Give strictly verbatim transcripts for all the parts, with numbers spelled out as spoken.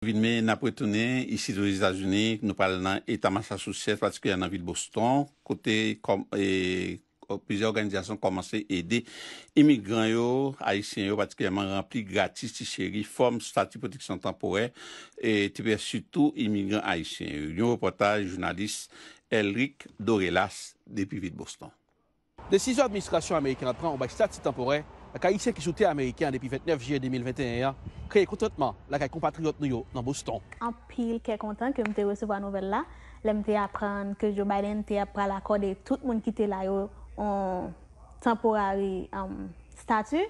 Vilme, n ap retounen isit Ozetazini. Nou pral nan eta Massachusetts, patikilyèman nan vil Boston, kote kòm, e, plizyè òganizasyon kòmanse ede imigran yo, ayisyen yo, patikilyèman ranpli gratis ti cheri, fòm stati pwoteksyon tanporè, e T P S, sitou imigran ayisyen yo. Yon repòtaj jounalis Elric Dorelas depi vil Boston. Desizyon administrasyon ameriken an pran pou bay stati tanporè ak Ayisyen ki sou tè ameriken an depi vennèf jiyè de mil venteyen an kreye kontantman lakay konpatriyòt nou yo nan Boston. Anpil kè kontan ke m te resevwa nouvèl la lè m te aprann ke Joe Biden te ap pral akòde tout moun ki te la yo yon temporary, um, stati.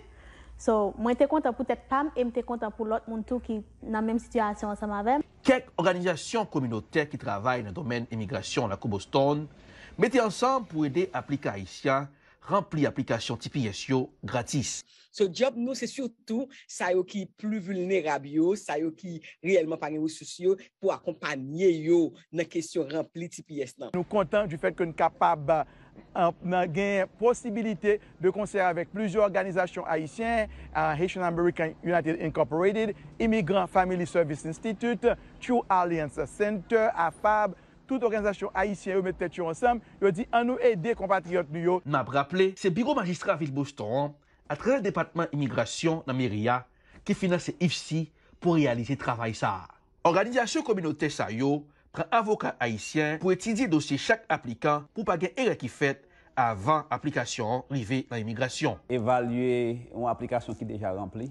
So, mwen te kontan pou tèt pa m e m te kontan pou lòt moun tou ki nan menm sitiyasyon ansanm avè m. Kèk òganizasyon kominotè ki travay nan domèn imigrasyon lakou Boston mete ansanm pou ede aplikan ayisyen ranpli aplikasyon T P S yo gratis. So, djòb nou, se sitou sa yo ki pli vilnerab yo, sa yo ki reyèlman pa gen resous yo, pou akonpanye yo nan kesyon ranpli T P S lan. Nou kontan du fait que n kapab, euh, nan gen posibilite de konsè avèk plizyè òganizasyon ayisyen, euh, Haitian American United Incorporated, Immigrant Family Service Institute, True Alliance Center, afab, tout òganizasyon ayisyen yo met tèt yo ansanm, yo di ann nou ede konpatriyòt nou yo. N ap raple, se biwo majistra vil Boston an, atravè depatman imigrasyon nan meri a, ki finanse I F C pou reyalize travay sa a. Òganizasyon kominotè sa yo pran avoka ayisyen pou etidye dosye chak aplikan pou pa gen erè ki fèt avan aplikasyon an rive nan imigrasyon. Evalye yon aplikasyon ki deja ranpli,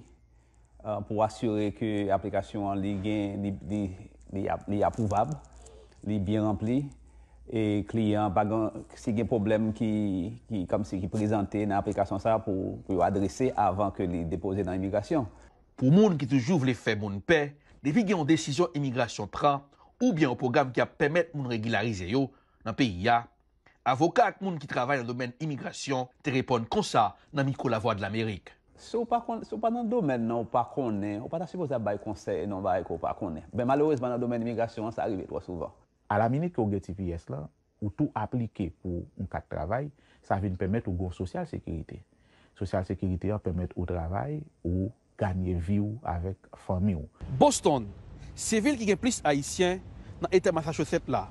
euh, pou asire ke aplikasyon an li gen, li, li, li ap-, li apwouvab, li byen ranpli, e kliyan an pa gen, si gen pwoblèm ki, ki kòmsi ki prezante nan aplikasyon sa a pou, pou yo adrese avan ke li depoze nan imigrasyon. Pou moun ki toujou vle fè moun pè, depi gen yon desizyon imigrasyon pran oubyen yon pwogram ki ap pèmèt moun regilarize yo nan peyi a, avoka ak moun ki travay nan domèn imigrasyon te reponn konsa nan mikwo Lavwadlamerik. Si w pa konn, si w pa nan domèn nan, ou pa konnen, ou pa ta sipoze ap bay konsèy nan yon bagay ke w pa konnen. Men malerezman, nan domèn imigrasyon an, sa rive twò souvan. Alaminit ke w gen T P S lan, ou tou aplike pou yon kat travay, sa vin pèmèt ou gen yon sosyal sekirite. Sosyal sekirite an pèmèt ou travay, ou ganye vi w avèk fanmi w. Boston, se vil ki gen plis Ayisyen nan eta Massachusetts la.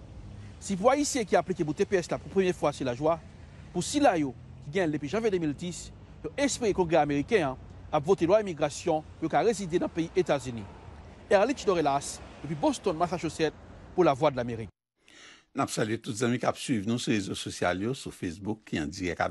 Si pou Ayisyen ki aplike pou T P S la pou premye fwa se lajwa, pou sila yo ki genyen l depi janvye de mil dis, yo espere Kongrè ameriken an ap vote lwa imigrasyon pou yo ka rezide nan peyi Etazini. Erlich Dorelas, depi Boston, Massachusetts, pou Lavwadlamerik. N ap salye tout zanmi k ap swiv nou sou rezo sosyal yo, sou Facebook, ki an dirèk avèk